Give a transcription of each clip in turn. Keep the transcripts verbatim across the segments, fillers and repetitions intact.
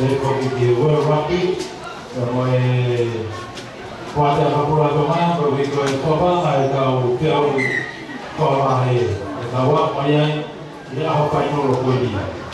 Ko e ki he World Rugby, ʻa ia ko e Poate ʻa Papua Tonga, ko e ko e topa, ʻa e kau peau kua vahe, ʻe kau ako mai ai, ʻi he ʻaho fainolo ko eni.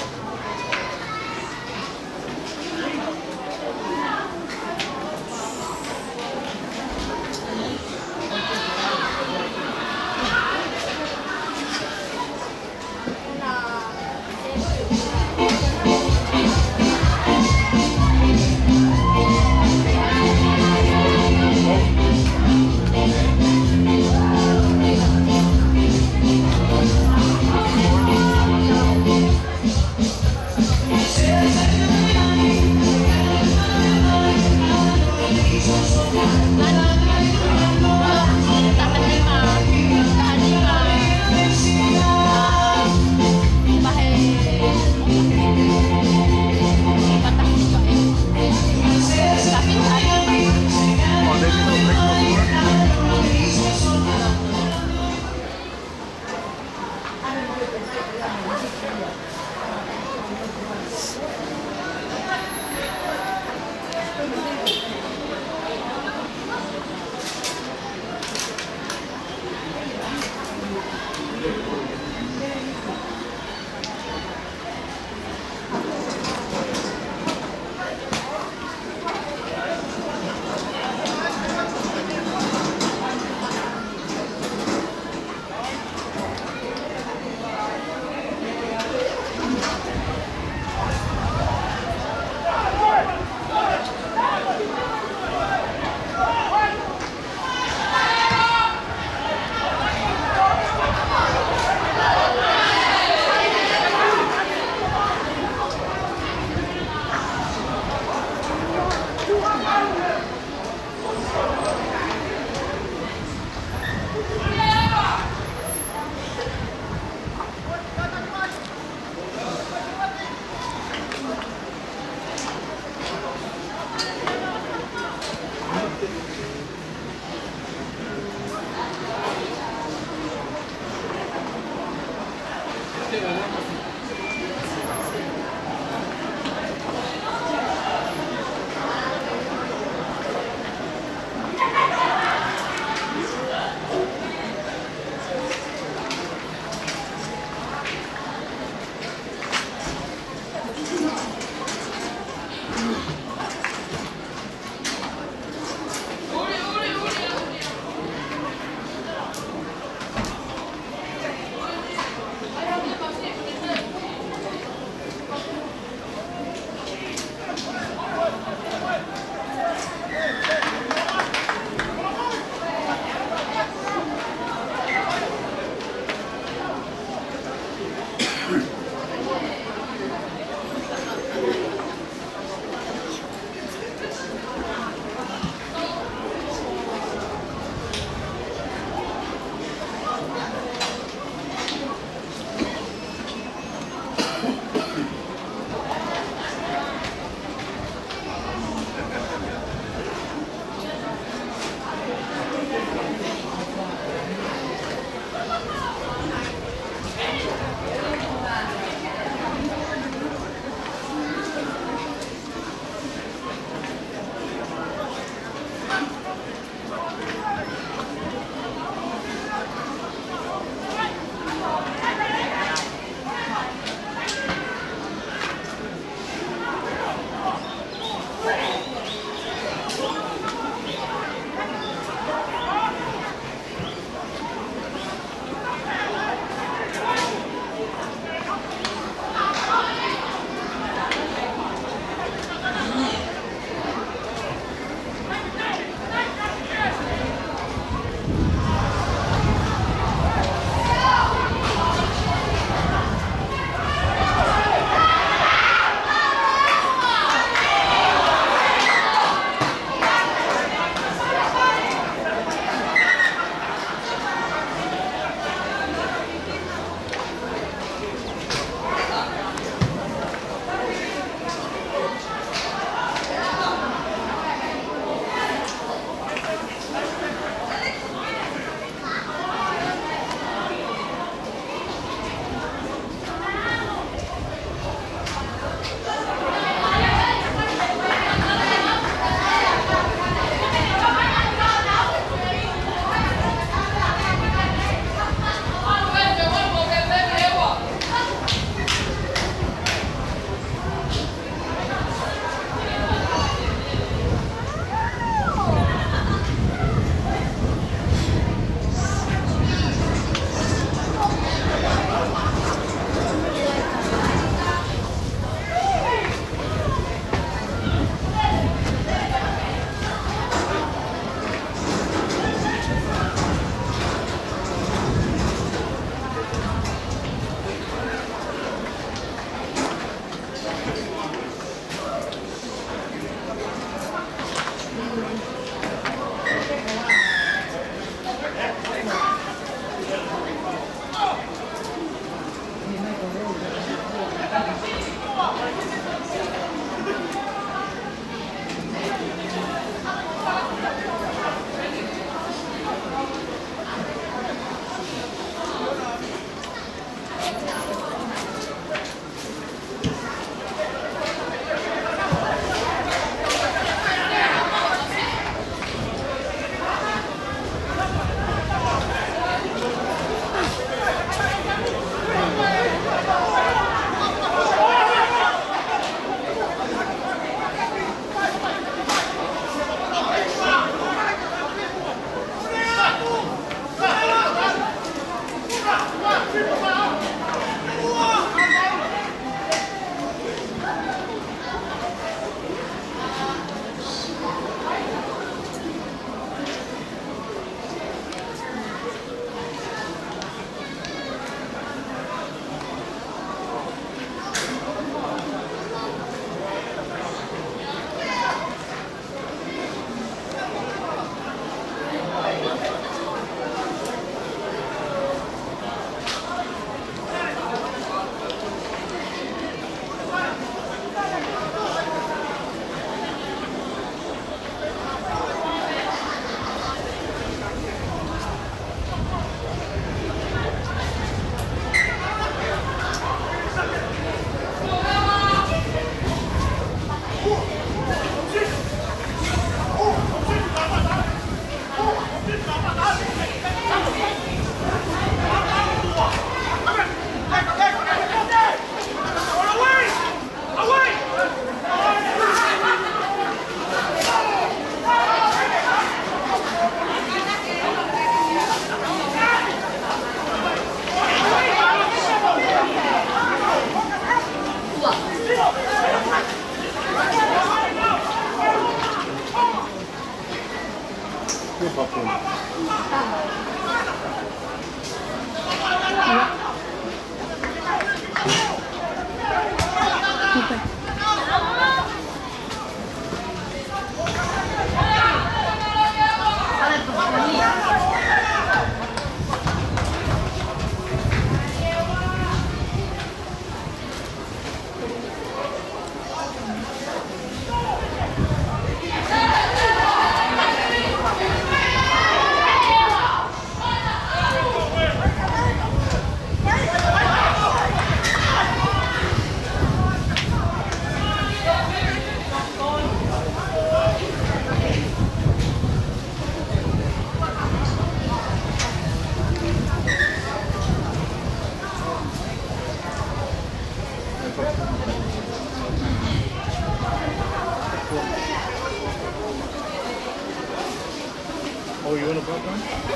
Oh, you want a popcorn?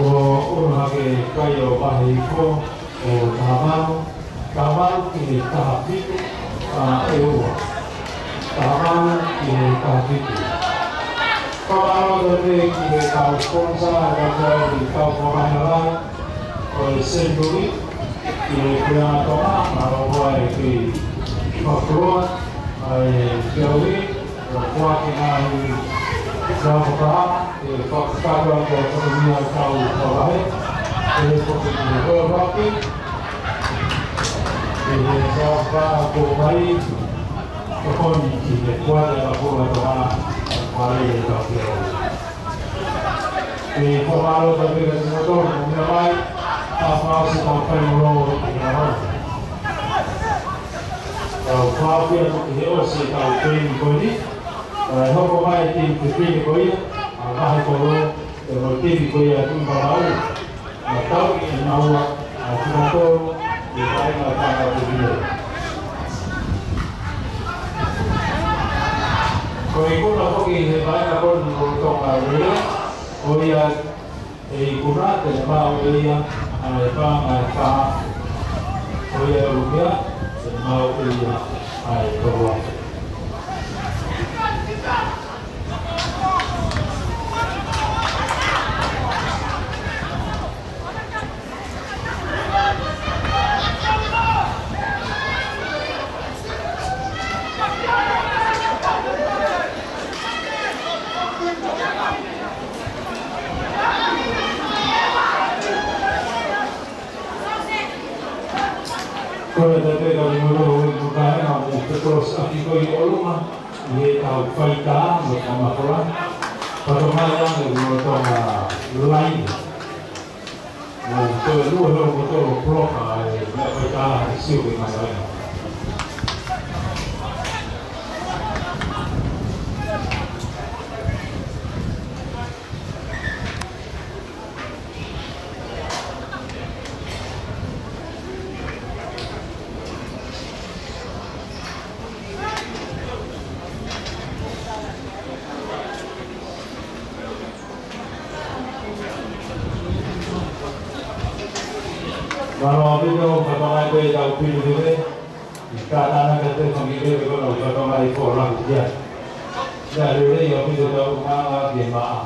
Ko hono hake kai ʻo e vahe hiko ʻo taha valu, taha valu ki he taha fitu, ʻa e ua. Taha valu ki he taha fitu. Fakamālō atu pē ki he kau sponsor, kae ʻumaʻā e kau fakamaʻalaʻala ʻo e Century, ki he Puleʻanga Tonga, mālō e kei fakakoloa ʻa e Fiaue, ʻo e kuaki ngaahi fakapā, ʻe fakakātoa ko e fakamia kau fakavahe, ʻe foki ki he Royal Rugby, ʻe he fakapā ko mai, ko koni ki he kuata ka kua toka, kuare e kau Fiaue. ʻE fakamālō atu pē kiate kimoutolu, mou meʻa mai, ʻa e fakaʻosi ʻetau fainolo ʻi he ʻaho ni. Tau fakaʻapaʻapa ki he ʻosi ʻetau timi ko eni, ʻa e hoko mai e timi fefine ko ia, ʻa e vahe kolo, ʻe mo e timi ko ia Tuʻi Vavaʻu. Naʻa tau ʻi he naua, ʻa e timi ko ia, ʻi he vaʻinga ʻo e tangata fefine. Ko e ikuna foki he vaʻinga ko eni ʻo Tonga Relay, ko ia e ikuna te ne maʻu ʻe ia ʻa e paʻanga ʻe fā. Ko ia e ʻolopia, te ne maʻu ʻe ia ʻa e tolu afe. Ko e taʻu pē ka ni molo o i mukae na mo te kolosi ʻaki ko ē ʻolunga ʻi heʻetau faitā mo e kamafola. Fatongia ʻa e lolotonga laine. Mo toe lua lolo mo tolo poloka e meʻa faitā e siu ke mai ai. Mālō ʻaupito, fatongia pē ʻetau pili pē. ʻI he kātaki atu e fanga kiʻi lele ko ena ʻoku fatongia ʻi he foʻi laku kia. Ia lelei ʻaupito ʻetau ʻulungaanga ki he maʻa.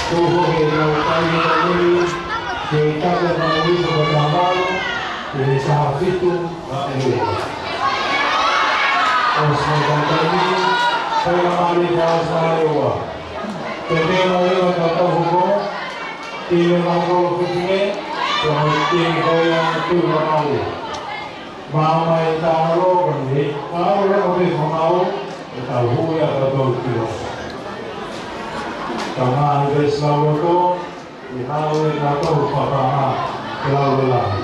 Tuku ke tau kai he taimi, ke tau kai he taimi, ke taha fitu, ʻa e ua. ʻOsi mai ka taimi, kai na mali ka ʻosi mai ua. Te te na ua ka tau hoko, te ia na hoko fitime, te na te ko ia tu na mali. Māmani e tangalo, ka ni, ka ora ko te whanau, e tau hui a ka tau tiro. Ka ngā i te sau ako, i hau e ka tau whakanga, ke lau e lahi.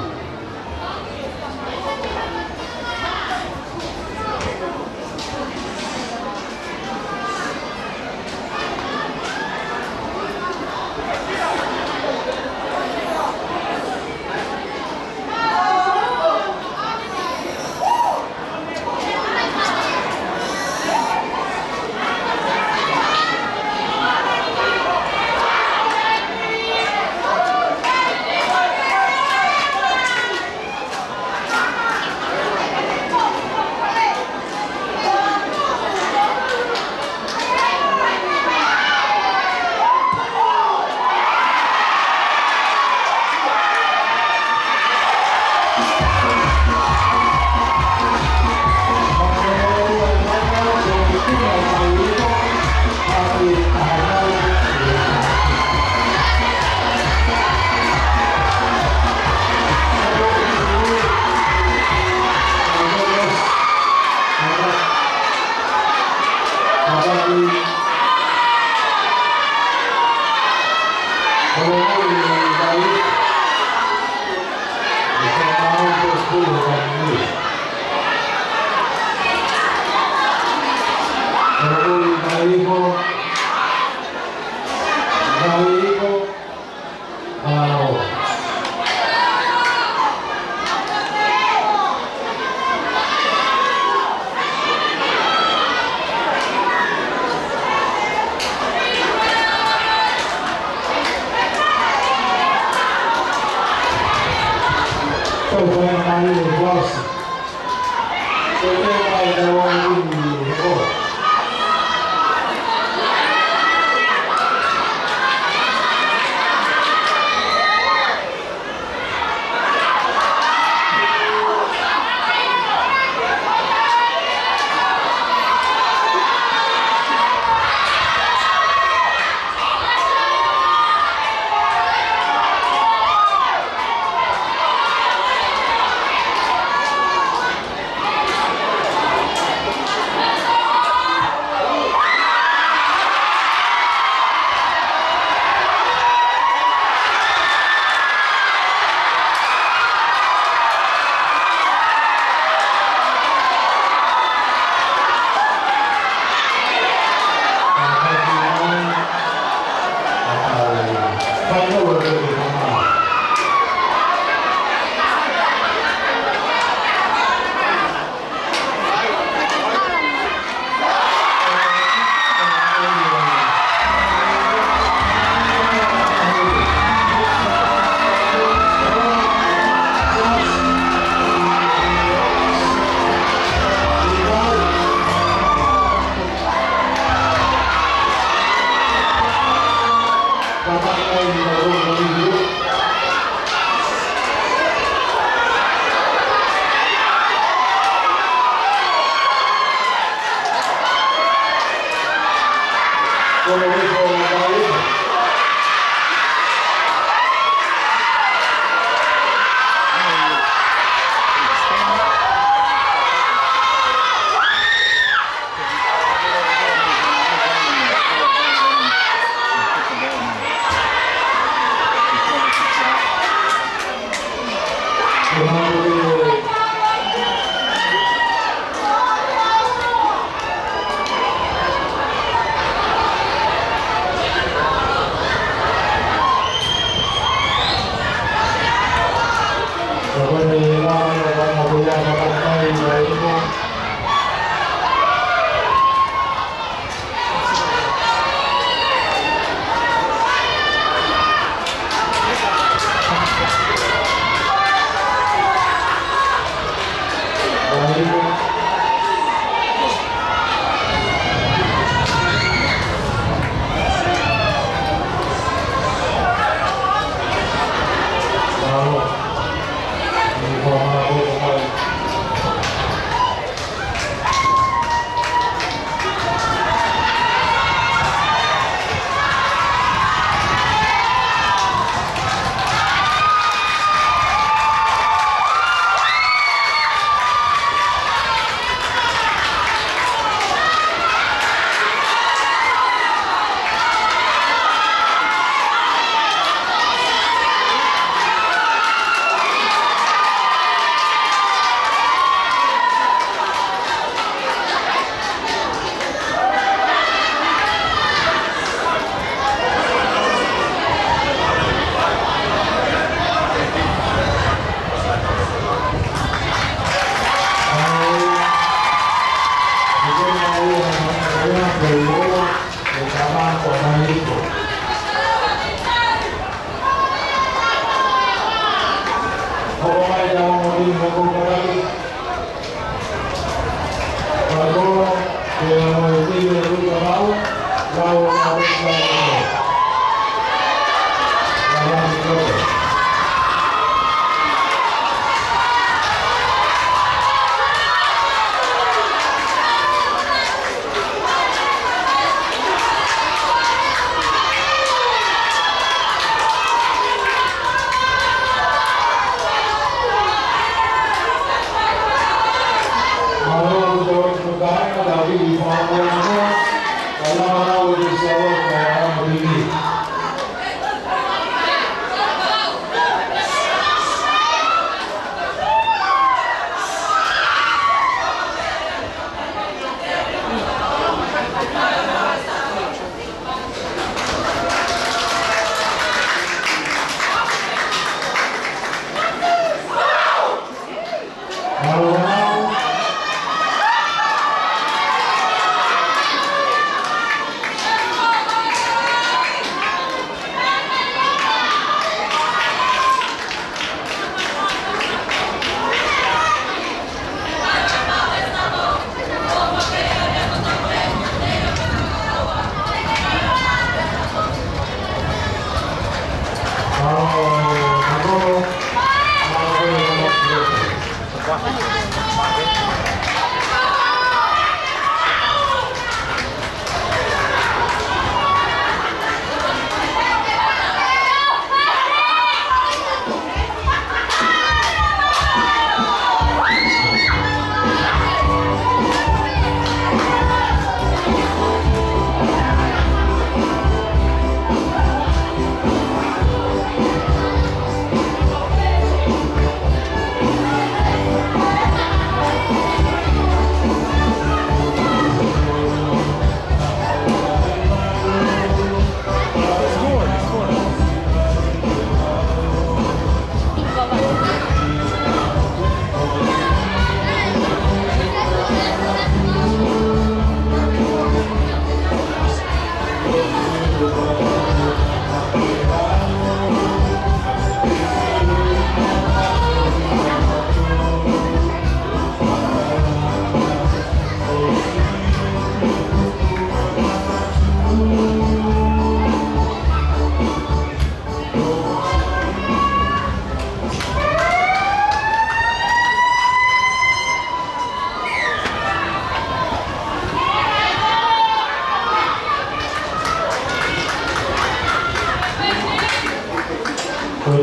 Ko e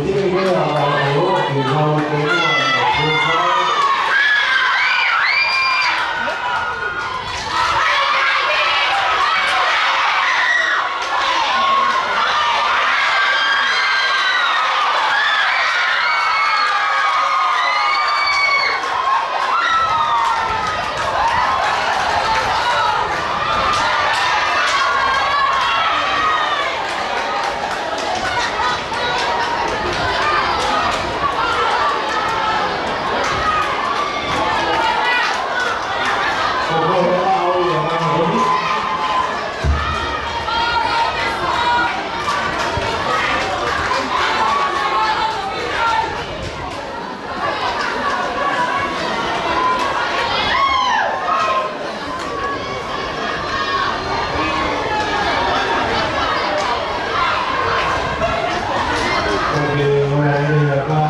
ora ʻeni ʻa ka,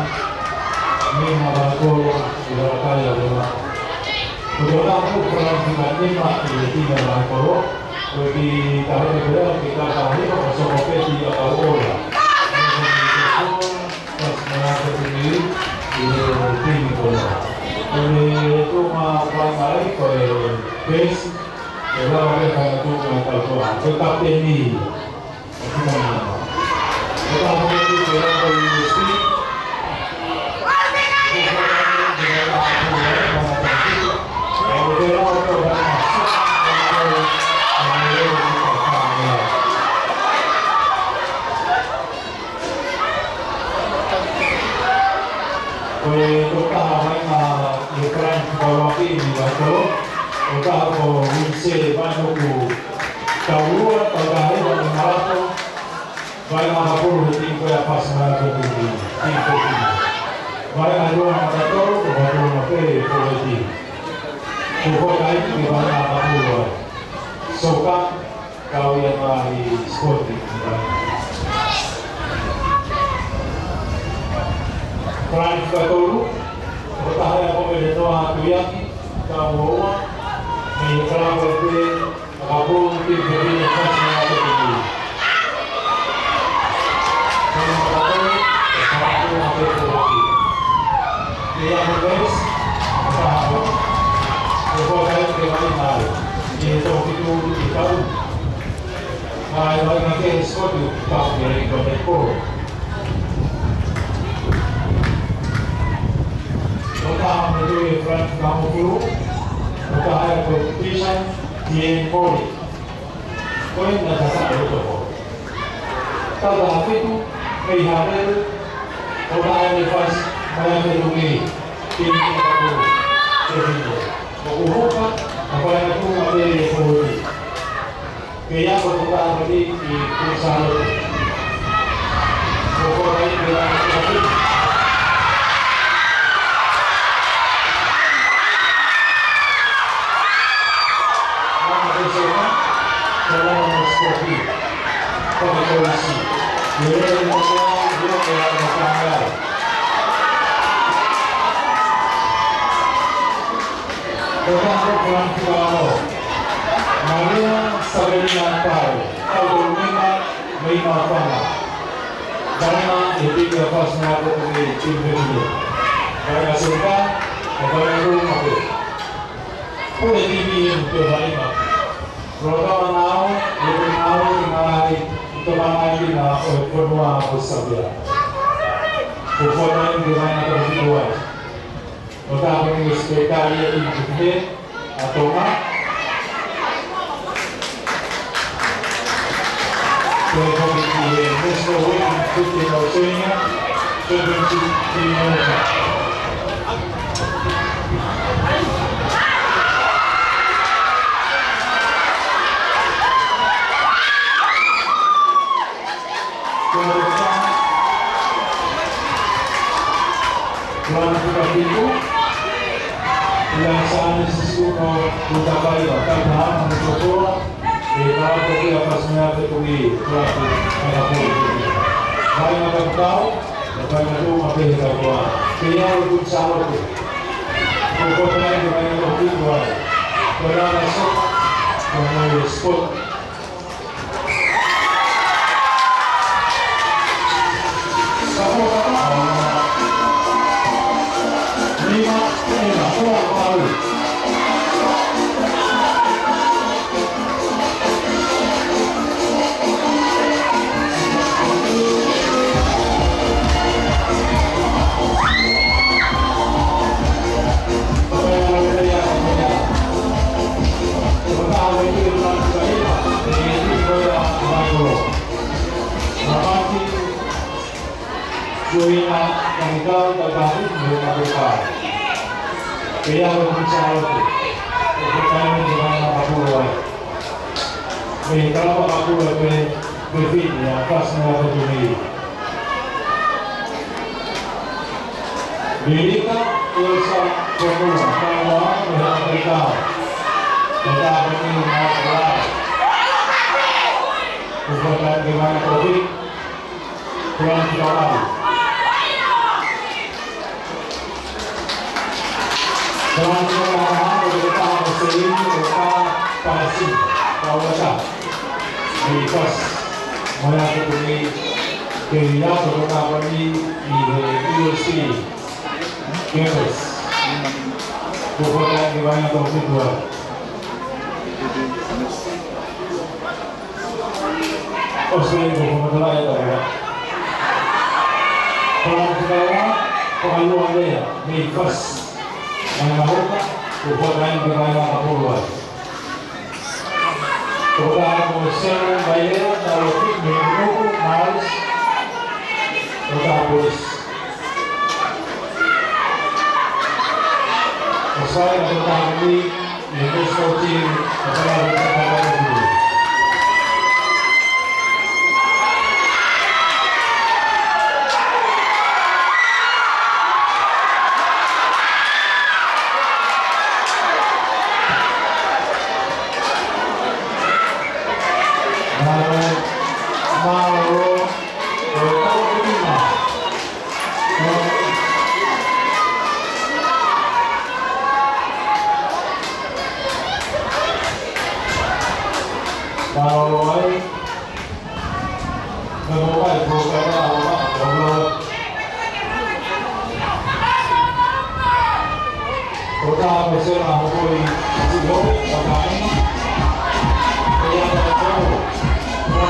mei he vahaʻa kolo, ʻi he vahaʻa kai ʻa Lula. Ko e ora ko e Falanisika nima ʻi he timi ʻa e vahaʻa kolo, ko e kiʻi taha pē pea, kiʻi taha hiva, ko Soko Peti ʻa Kauola. Ko e Falanisika nima ʻi he timi ko ia. Ko e tuʻunga fai mai, ko e Pesi, ʻe lava pē fai tuʻunga tau toa. Ko e kapiteni. Ko e tokotaha mai mei he Falanisika ʻuluaki ʻi he vahaʻa kolo, ko e tokotaha ko Uise Vanuku Taulua, tau taha ʻi he vahaʻa marato, vaʻinga ʻakapulu he timi ko ia ʻa Fasi Maʻake Tuʻi, timi ko ia. Vaʻinga ʻe ua matatolu, ko Vanuku Mape, ko e timi. Ko e vaʻinga ʻe vaʻinga ʻakapulu ai. Soka, kau ia mei he sipoti. Falanisika tolu, ko e tokotaha ia ko Elenoa Tuiaki, Kauoua, mei he kalapu pē, ʻakapulu ki he pepina Fasi Maʻake Tuʻi. Fasi Maʻake Tuʻi, ʻakapulu ki he pepina. Ia mo Grace, ʻakapulu. Ko e vaʻinga ʻe vaʻinga ai. Ki he toko fitu ʻi he kau. Mai, mai, mai, ke sipoti, pau ke rei ko te ko. Ko e tokotaha mei he Falanisika hongofulu, ko e tokotaha ia ko Tisa Tieni Moli. Ko e na tasa e toko. Tau taha fitu, mei Hālele, ko e tokotaha ia mei Fasi Maʻake Tuʻi, timi ʻakapulu, ke fitu. ʻOku hoko, ʻa e vaʻinga tuʻunga pē ʻi he pōti. Ke ia ko e tokotaha pē ʻi Kuini Sālote. Ko e tokotaha ia mei Fasi. Mama ke sona, ko e lava mo sikopi. Ko e koisi. Ia, ia, ia, ia, ia, ia, ia. Ko e tokotaha ko Falanisika ono, Maria Savelina Pau, kau tolu nima mei Maʻufanga. Vaʻinga ʻe timi ʻa Fasi Maʻake Tuʻi, timi pepina. Vaʻinga senitā, ʻa e vaʻinga tuʻunga pē. Ko e timi ʻe ua pē vaʻinga. Lolotonga ʻenau, ʻenau, ʻenau, ʻi he tokanga ʻi he ʻi he fonua ko Savea. Ko e fonua ʻi he vaʻinga toko fitu ai. Ko e tokotaha ko eni ko e Sekelitali ʻa e Timi Fefine ʻa Tonga. Ko e foki ki he National Women Fifteen Oceania Championship Team Manager. Ko e tokotaha, Falanisika fitu, ʻa Sāne Sisikuno Utakaiva, tau taha mo Sokoa, ʻe kau ko ia Fasi Maʻake Tuʻi, kalapu, ʻakapulu. Vaʻinga kapakau, ʻa e vaʻinga tuʻunga pē he kau koa. Ke ia ʻo Kuini Sālote. Ko e tokotaha ia mei he vaʻinga toko fitu ai. Ko e lava soka, ko e sipoti. Ko ia, ka ni kau ka tahu, mei he Kapeka. Pea ko e Kuini Sālote. Ko e taimi ni ka na kapulu ai. Mei he kau kapulu ai pē, mei Fiti, ʻa Fasina Kapeka. Lilika Elsa Komua, Samoa, mei he Kapeka. Ko e taha ni na Samoa. Ko e taha ni na Kofi. Tuan Tikavai. Tuan Tikavai, ko e taha ko Seini, ko e taha Palasi, ko e taha. Ni kas, moja ko ni, ke ia ko e taha ni, ʻi he U S C, campus. Ko e taha ni na ko Tikavai. ʻOsi ko e fakamatala ʻe taua. Ko e fakamatala, ko e lua lea, mei Fasi. Mai Mahuka, ko e fakamatala, ko e fakamatala kapulu ai. Ko e taha ko Selu Mailea, tau ki mei Nuku, Maris. Ko e taha Polisi. ʻOsi ai ko e taha ni, Mālō ai. Mālō ai, ko e kāinga ʻa e ʻaho ni. Ko e taha ko Sela Hokoi, Silo, ko e taha ni. Ko ia ko Sela, ko Sela Hokoi, ko e taha ni.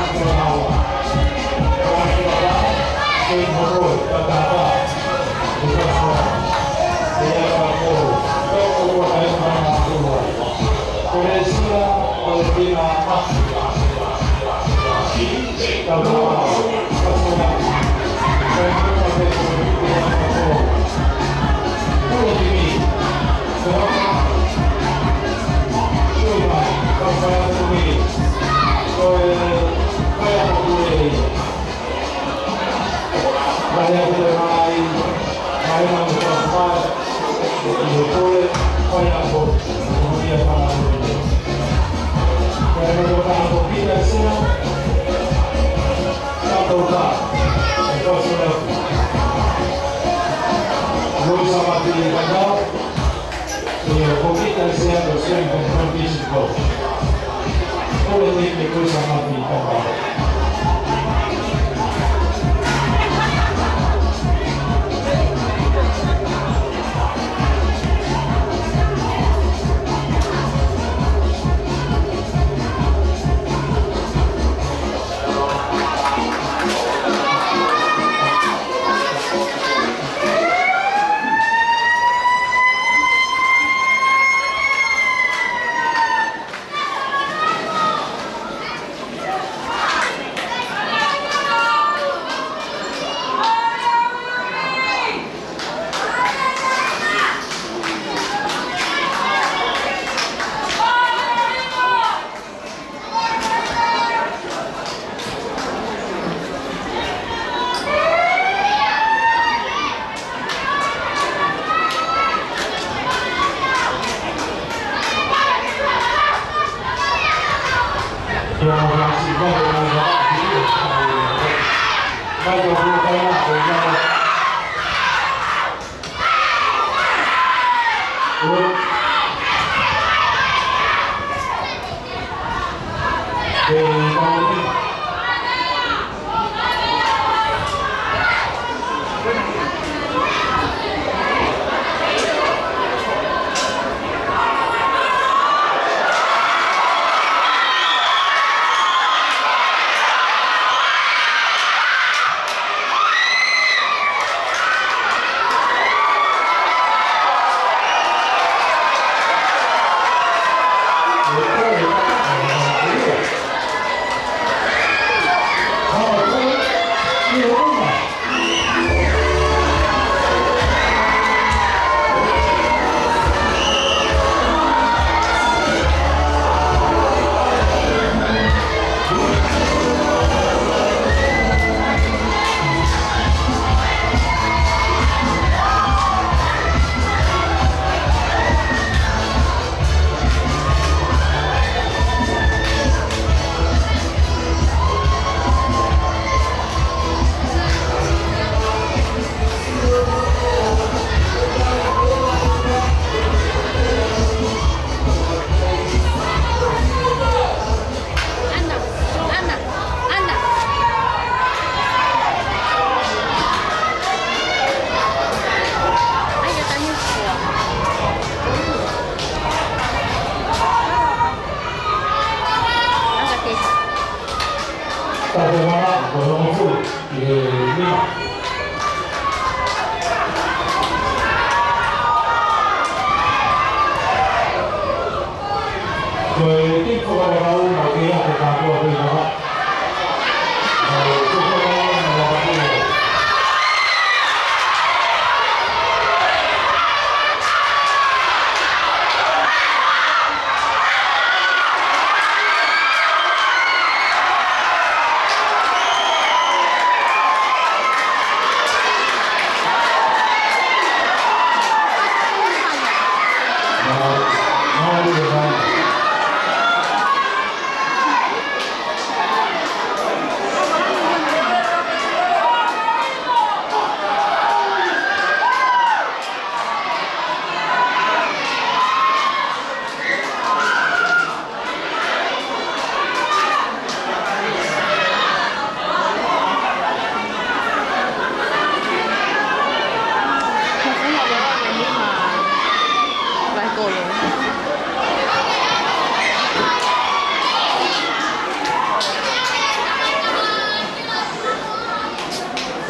Taha e mana, ko e hongofulu ki he nima. Ko e timi fakakaukau, ʻoku ʻi ai e kātoa pē mana.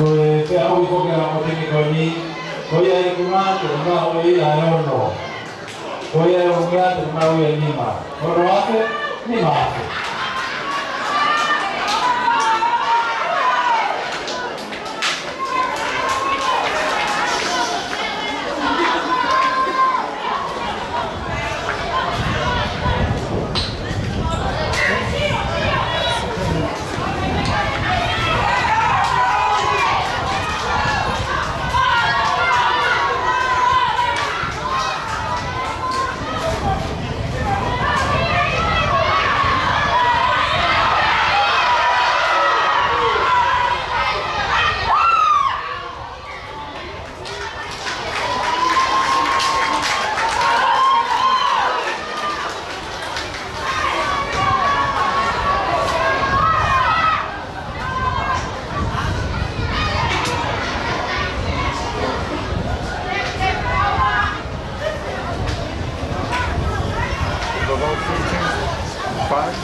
Ko e pea ui ko ke a mo timi ko eni, ko ia e ikuna, ko e ngaahi ʻo ia e ono. Ko ia e ʻuhinga te mau ia nima. Ono afe, nima afe. Five.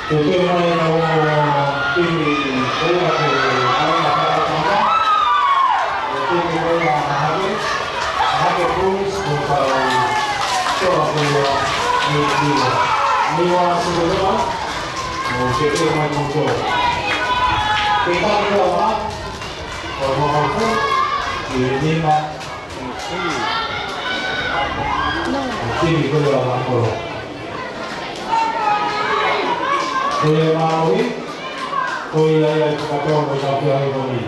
Ko e timi mai ʻa e timi ko ia ko e Palana Whakatanga. Ko e timi ko ia ʻa Hahake. Hahake Bulls, ko e kau toa ko ia ʻi Niua. Niua Sukulepa. Mo ke tau mai ko tō. Ke tau mai ʻa, ko e mau ko, ki he nima. Timi ko ia ʻa Makolo. Ko ia Maui, ko ia ia i Whakatō mo ia pia i Moni.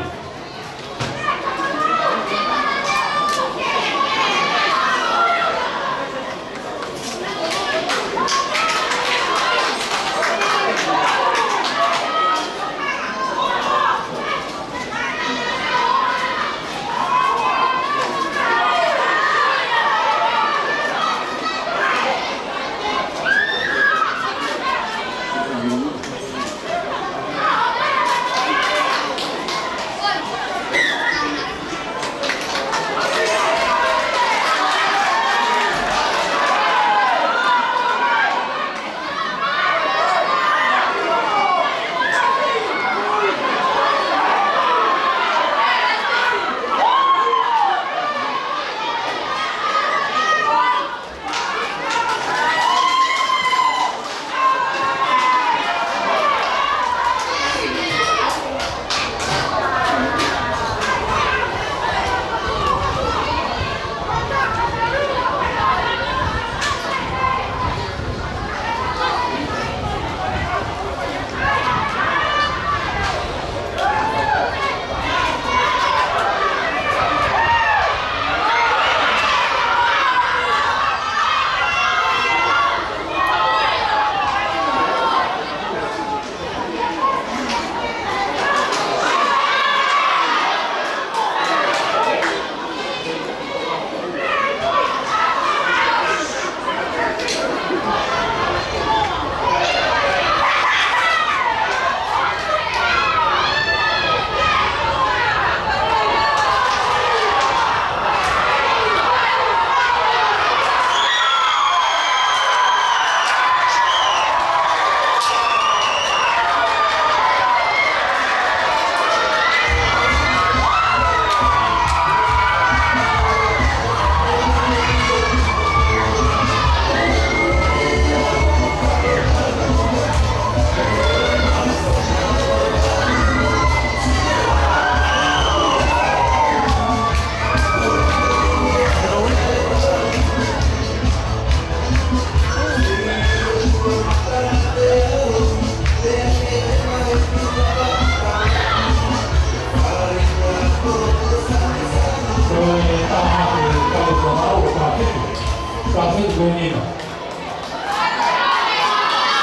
Nima.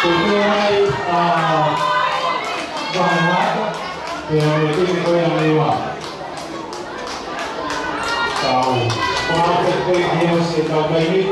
Ko e pehē mai ʻa Vahevahe, pea mo e timi ko ia ʻa Niua. Tau, ko e pehē mai ʻa e tau taimi.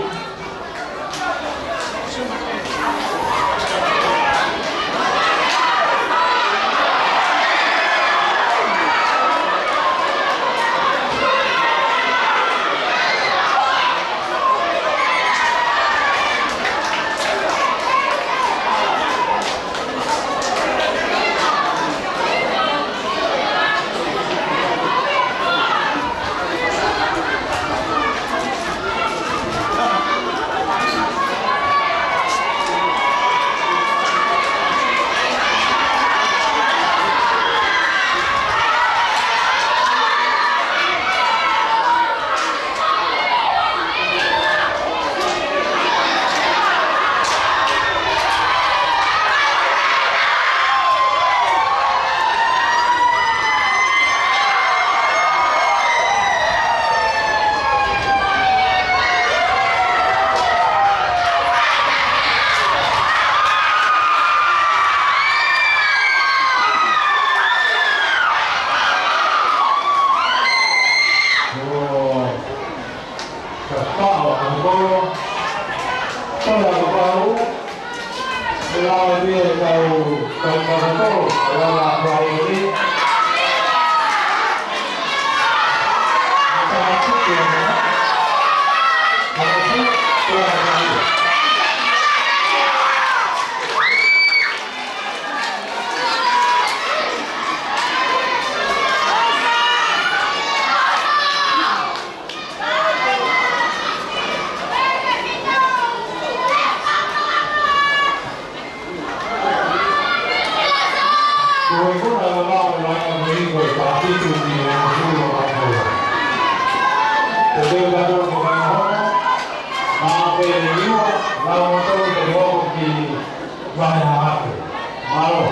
Ka pau, ka pau. Ka pau. Ka pau. Mālō.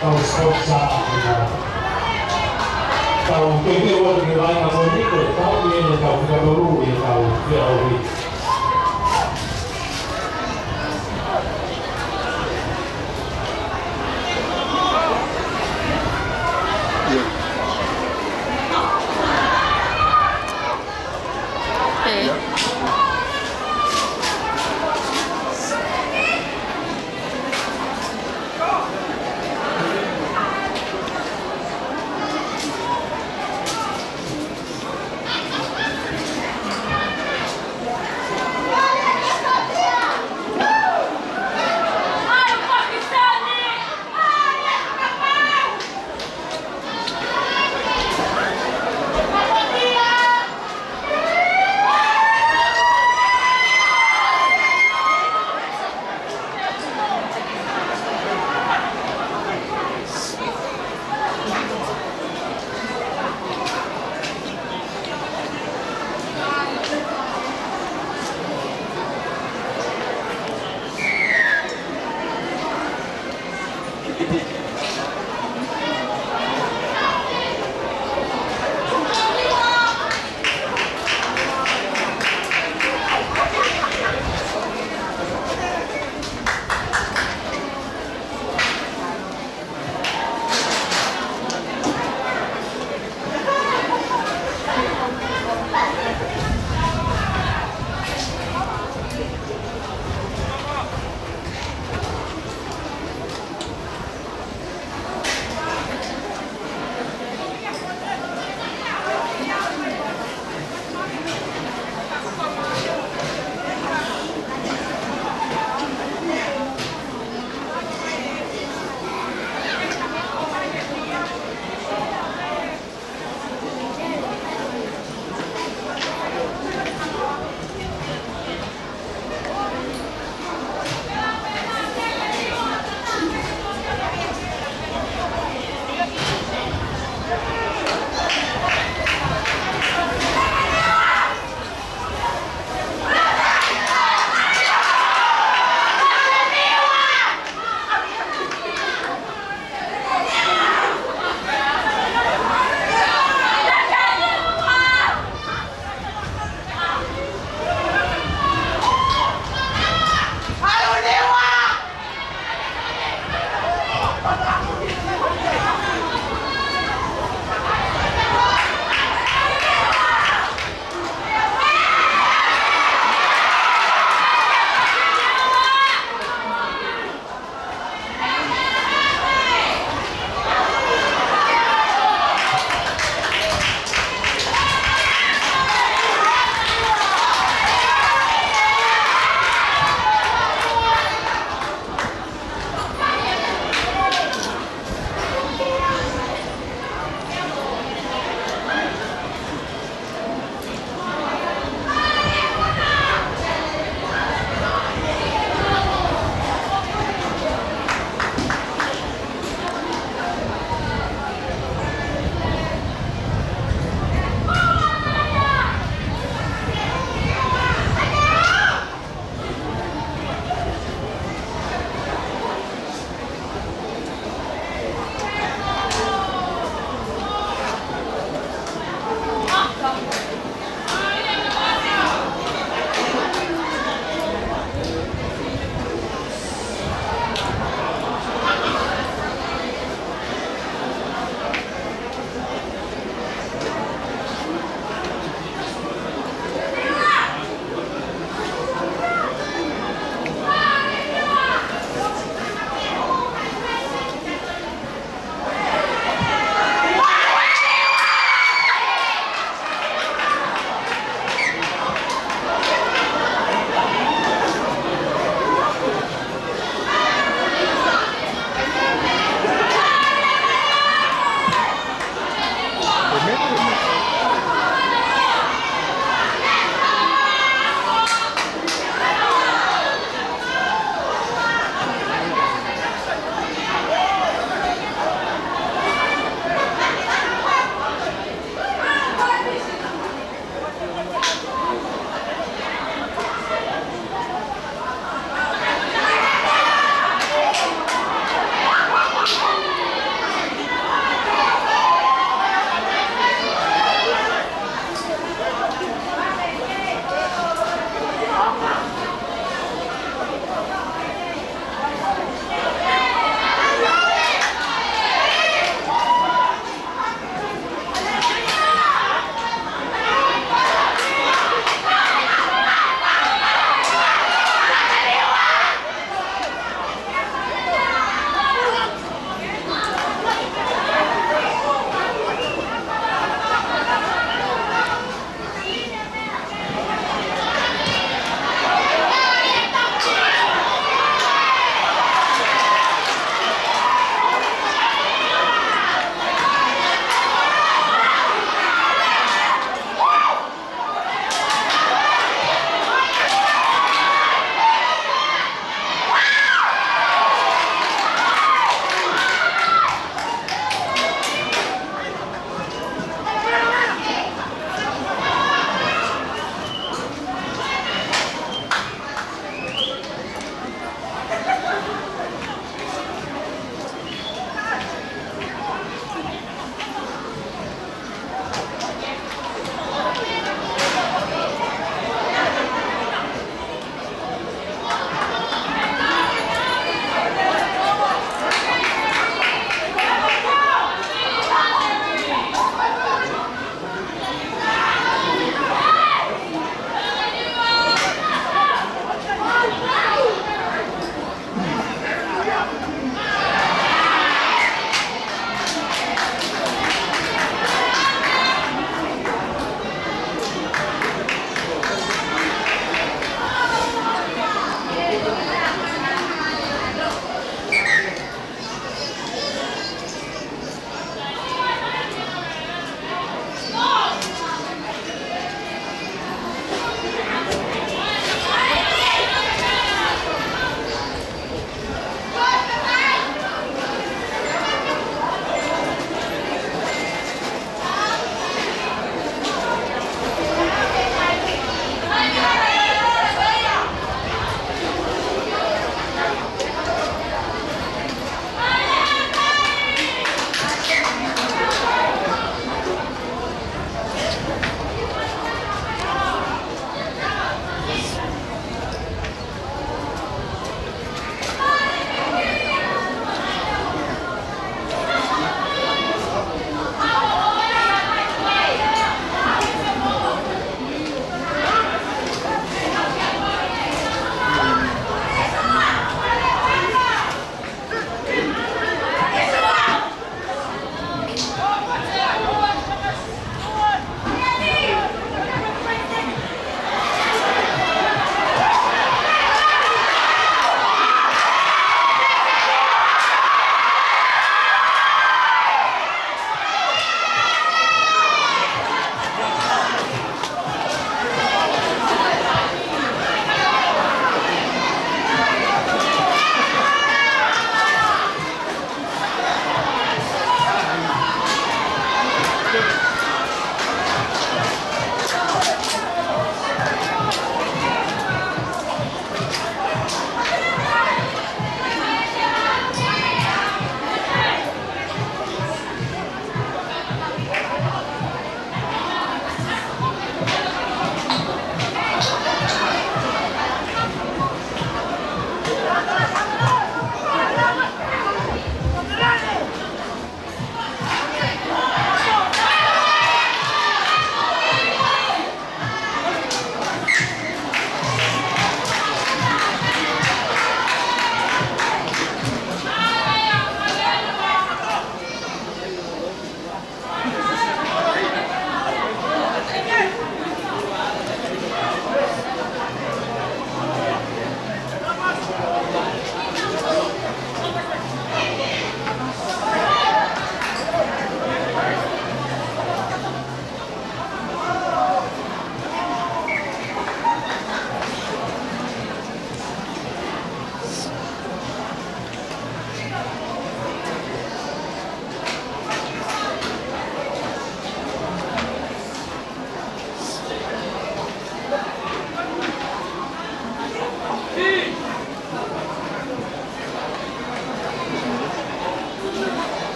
Tau sponsor ʻa e tau. Tau pehē ʻoku ke vai ka ko ni ko e tau ʻi heʻene tau fika tolu ʻi he tau fika ʻo ni.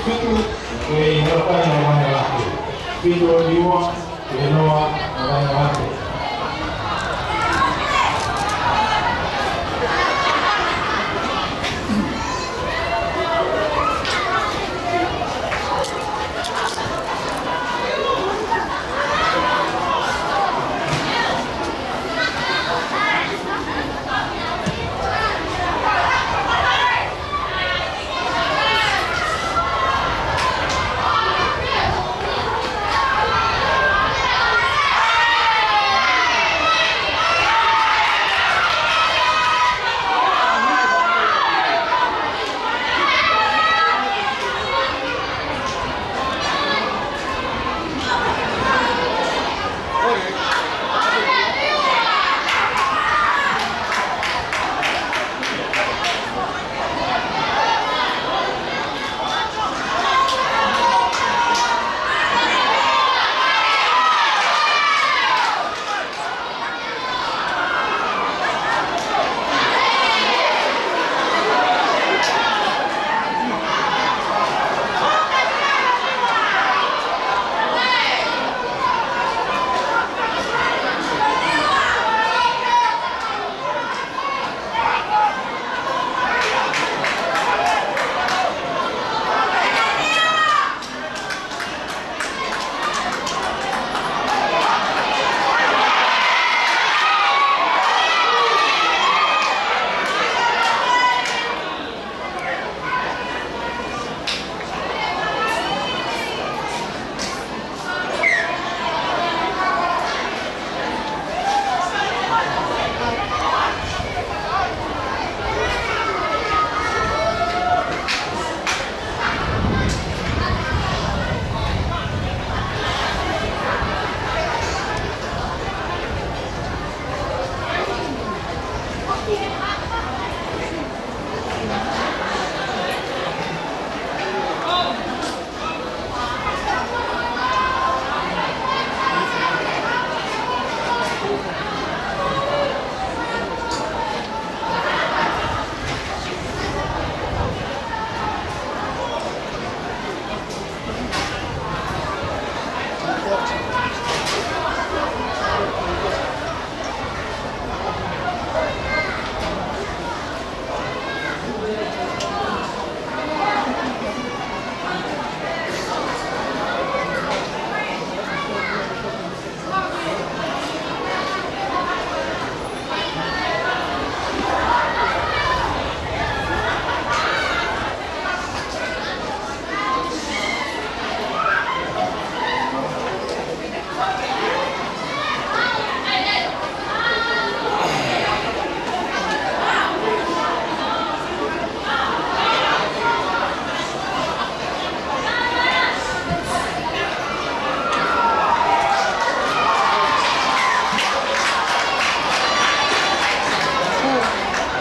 Fitu, ʻe Halakai ʻa Vahevahe. Fitu ʻo Niua, ʻe Noa ʻa Vahevahe.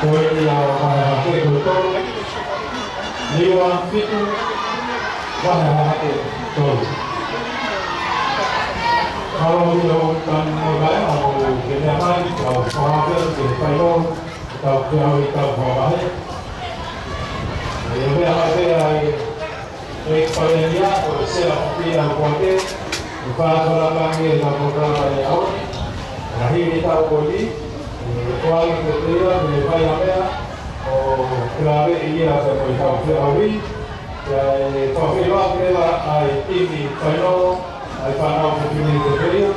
Ko ia ʻa Vahevahe ko e tolu, Niua fitu, Vahevahe tolu. Mālō ʻaupito hoʻomou tanu mai ʻo ke meʻa mai, tau fakaafeʻi ke fai ʻo tau feʻauhi tau fakavahe. ʻE meʻa mai pē ʻa e ʻEiki Palēmia, ko e Sea Fafina Kuake, ʻe fakaafeʻi ange ʻetau polokalama ʻi he ʻaho ni. Ka hili ʻetau koli, ʻe koeʻuhi ko ia, ʻe fai ha meʻa ʻo kalaveʻi ia pea mo ʻetau feʻauhi, pea ʻe fakafeʻiloaki leva ʻa e timi fainolo, ʻa e fānau fefine ko ia.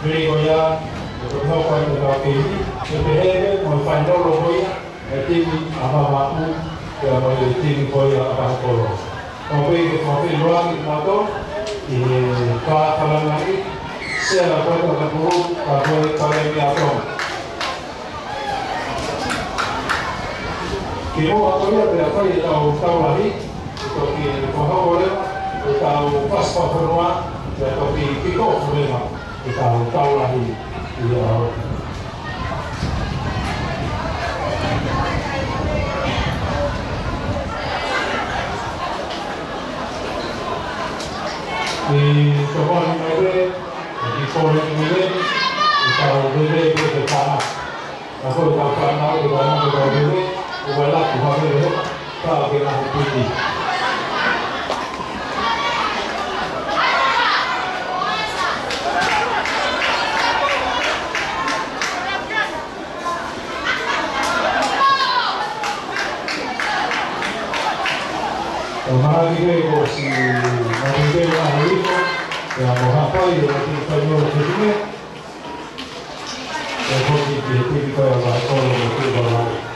Pea ko ia, ʻe toki hoko atu ʻetau koli, ʻe pehē pē mo e fainolo ko ia, ʻa e timi ʻa Vavaʻu, pea mo e timi ko ia ʻa Vahakolo. Pea ʻoku ou fakafeʻiloaki kimautolu, ʻi he fakaafeʻi, Sea Lapotoa Kapulu, pea mo e Palēmia ʻo Tonga. Kimuʻa ko ia pea fai ʻetau tau lahi, ʻe toki fakahoko leva ʻetau pasipasi fonua, pea toki kick off leva ʻetau tau lahi ʻi he ʻaho. ʻE tokoni mai pē, ʻe ki kole ki mele, ʻetau mele pē ke tānaki. Ka ko ʻetau fānau, ʻetau fānau, ʻetau mele, ʻo wai laku, wai mele, ka ke na hupiti. Ko si Mavitei Vahaʻi, ia mo Haʻapai, ia mo Tiki Paimolo Tutume. Ia ko si Tiki Paimolo Vahaʻi, mo Tiki Paimolo.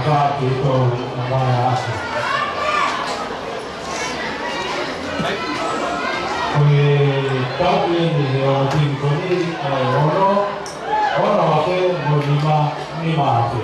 Ka ke tau ʻa mai ake. Ko e tau eni he ʻaho ni ko eni ʻa e ono, ono ake mo e nima, nima ake.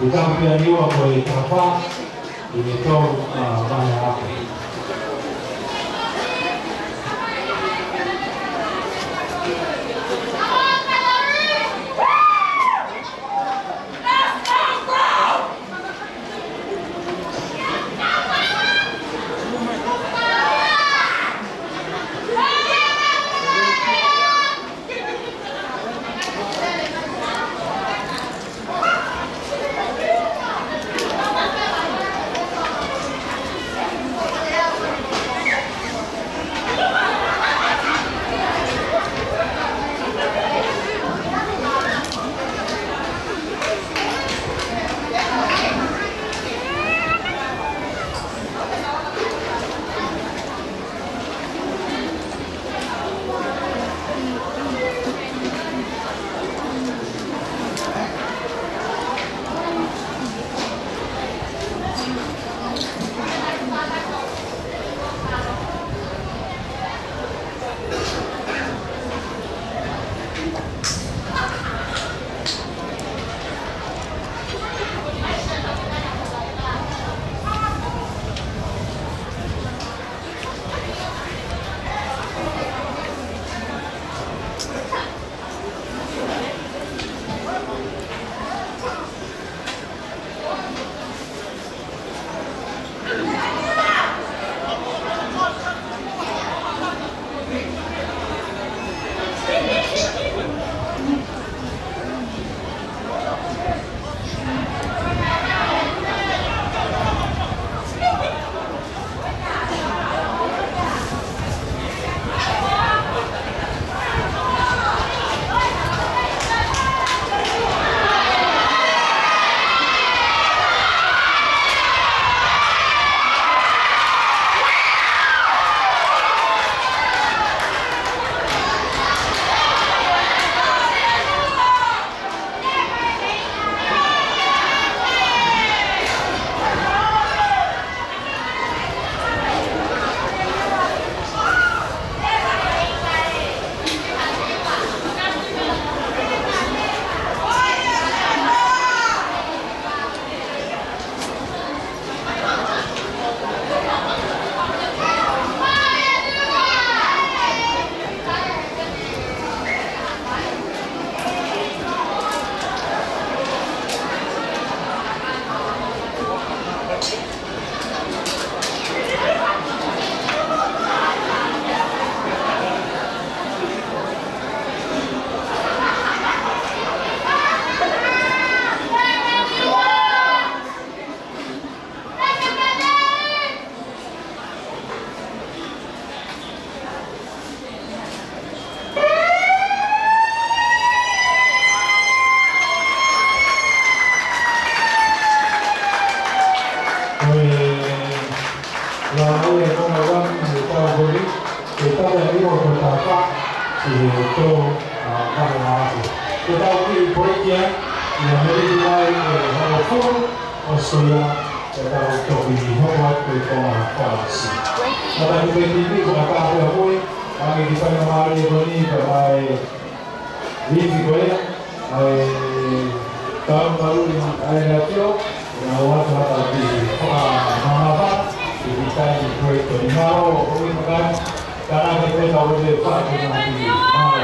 Ko e kamipeni ua ko e Tafā, ʻi he tolu, ʻa, vahe ako. Ko e lau ʻe kona wan ʻi he tau kori, ʻe tau ʻe iwa ko e Tafā, ʻi he tolu, ʻa, vahe ako. Ko e tau kiʻi break ia, ʻi he miniti ʻe hongofulu, ʻo sio ia, ʻe tau toki hoko atu ki he konga fakaʻosi. Mata ki he T V, ko e ka pea mui, ʻa e kiʻi faingamālie ko eni, ka mai Viti ko ia, ʻa e tau malu ʻi ʻa e latio, ʻe na ua ta ta ki faka mamapa, ʻi he taimi break ko eni. Mālō, ʻo ui makai, ka na ke peta o te faka ki na ki. Mālō.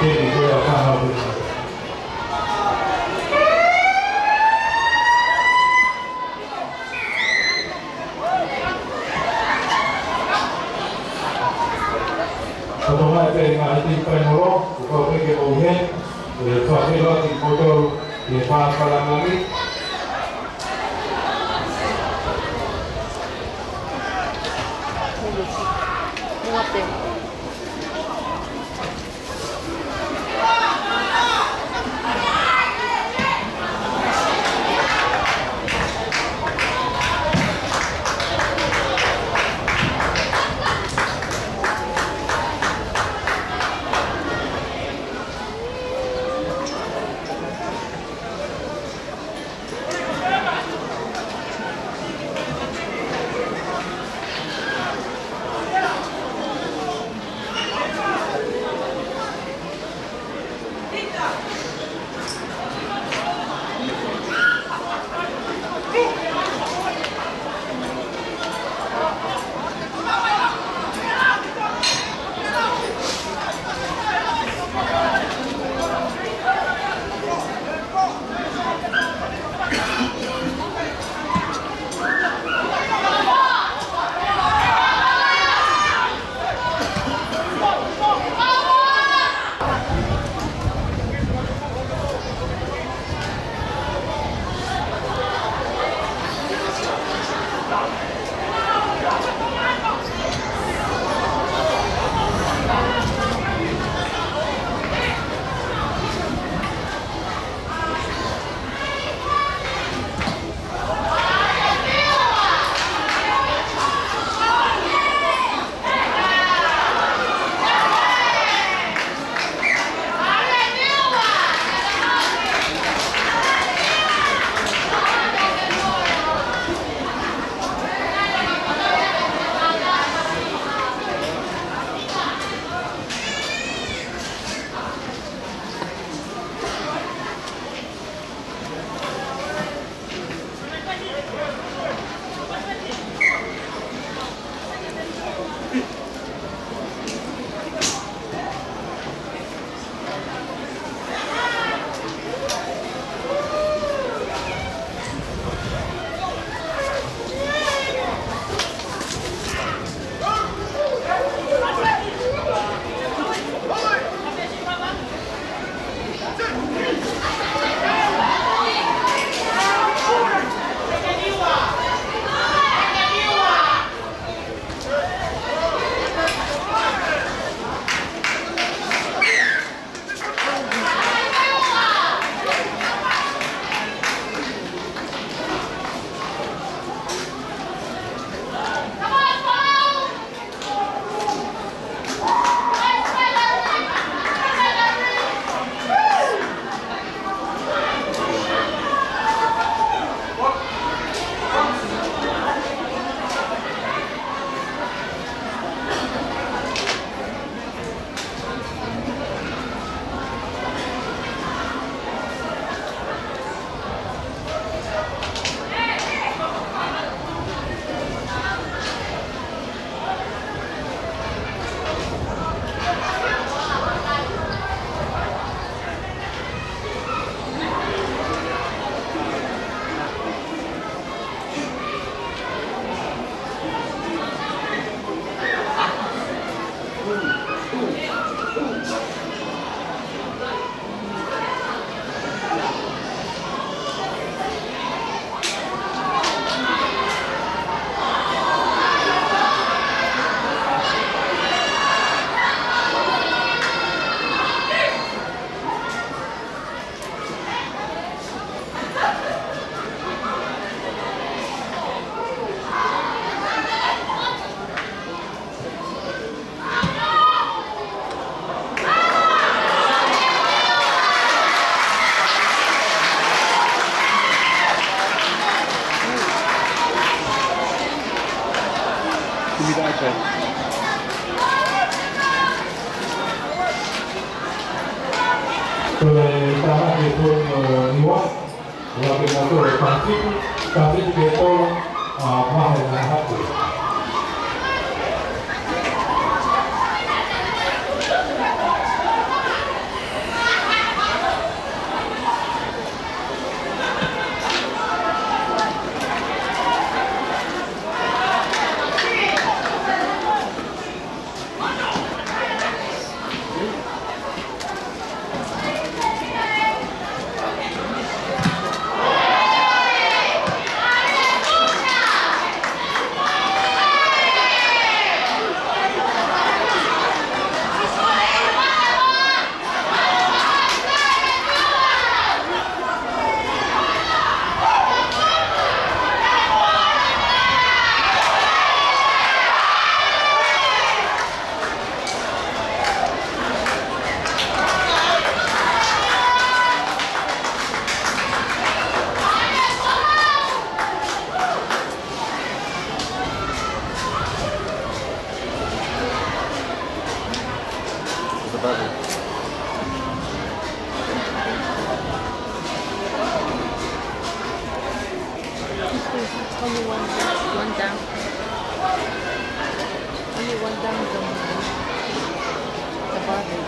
Kemi, ko e ʻa e kaha pē. Ka tau mai pē ngaahi timi fainolo, ʻoku kau pē ke mou ʻi heni, ʻe fakafeʻiloaki kimoutolu ʻi he fāfala moʻui. Ko e tānaki e tolu ʻo Niua, ʻoku ʻi ai kinautolu ʻe taha fitu, taha fitu ki he tolu, ʻa, mahe na haku. Only one, one down. Only one down from the bottom.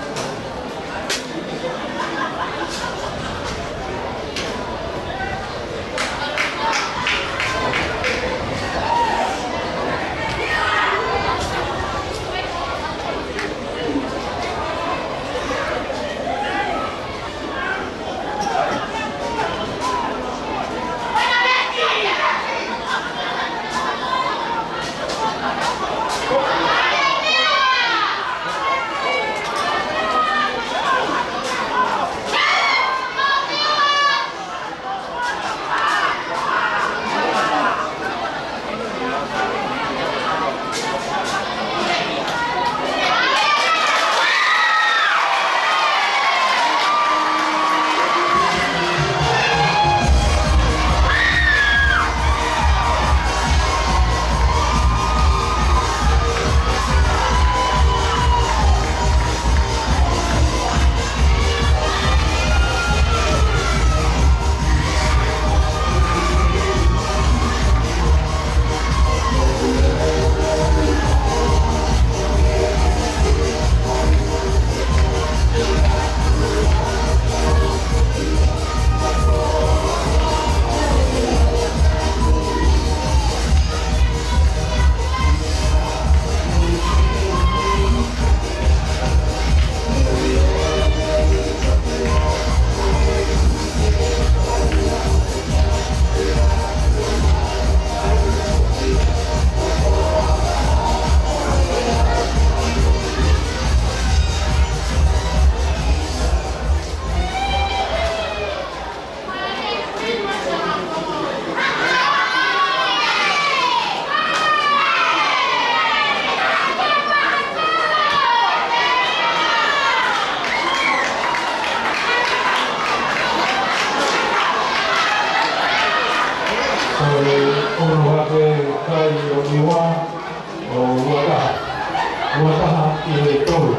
Ko e ono hake kai ʻo Niua, ʻo ua taha. Ua taha ki he tolu.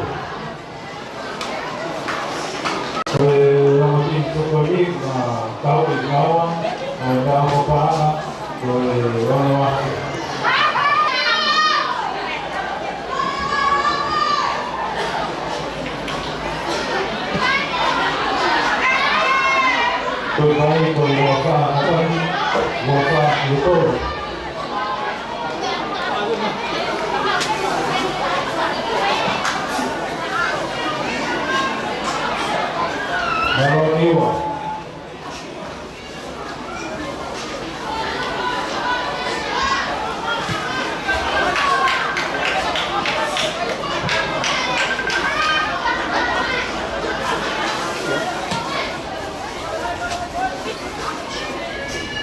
Ko e ongo timi Tuʻapulelulu, na tau ki ngaua, ʻo na mo paʻanga, ko e ono hake. Ko e kai, ko e ua fā, ua fā, ua fā, ua tolu. Nalo Niua.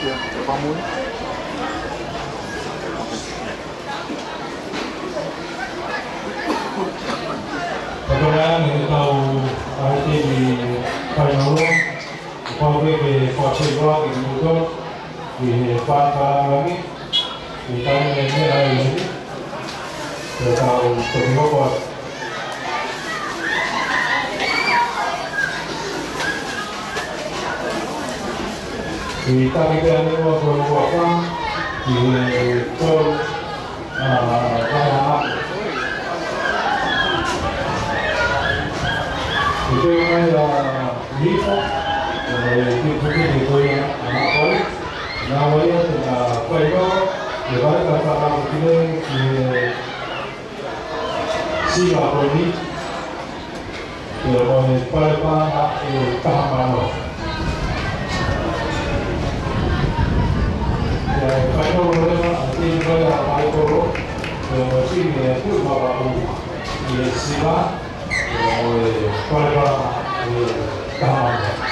Ia, te pamui. Pea ko e anga ʻetau ʻahiʻahi ni, fai na ua, ʻoku pau ke ke fakafoki ua ke ke muto, ki he fakalangi, ki he taimi ni ai ni, ke tau toki hoko atu. ʻI he taki pea ni ua ko e ua fā, ʻi he tolu, ʻa, vahe hā. ʻI he kai a Nipo, ʻe, ki puke ni ko ia, ʻa, kai. Naʻa ʻi ai ʻa e, ʻa, kai no, ʻe, kai ka ka ka ki le, ki he Siva ko eni, ʻe, ko e Palepalama ʻe taha mano. ʻE, ʻe, fainolo leva, ʻa, ki he kai a Palepolo, ʻe, ko e timi ʻe Tuʻi Mavaku, ʻi he Siva, ʻe, ko e Palepalama ʻe taha mano.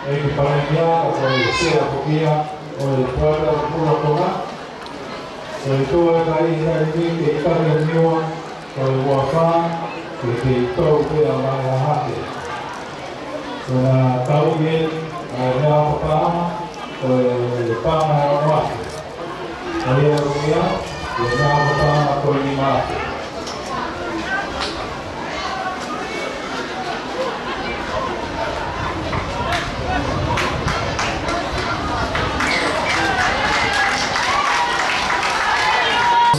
ʻEiki Palēmia, ko e Sea foki ia ʻo e Puleʻanga Tonga. Ko e toe kai ia ni ke ʻikai ke niua, ko e ua fā, ke ke tau pea mai a hake. Ko na tau ke, ʻa e meʻa papa, ko e panga a wake. Ko ia ko ia, ko e meʻa papa, ko e nima.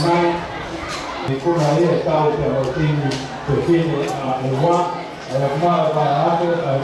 Mai, ʻi kuna ia e tau pea mo tini, pe fine, ʻa e ua, ʻa e kuma, ʻa e ake, ʻa e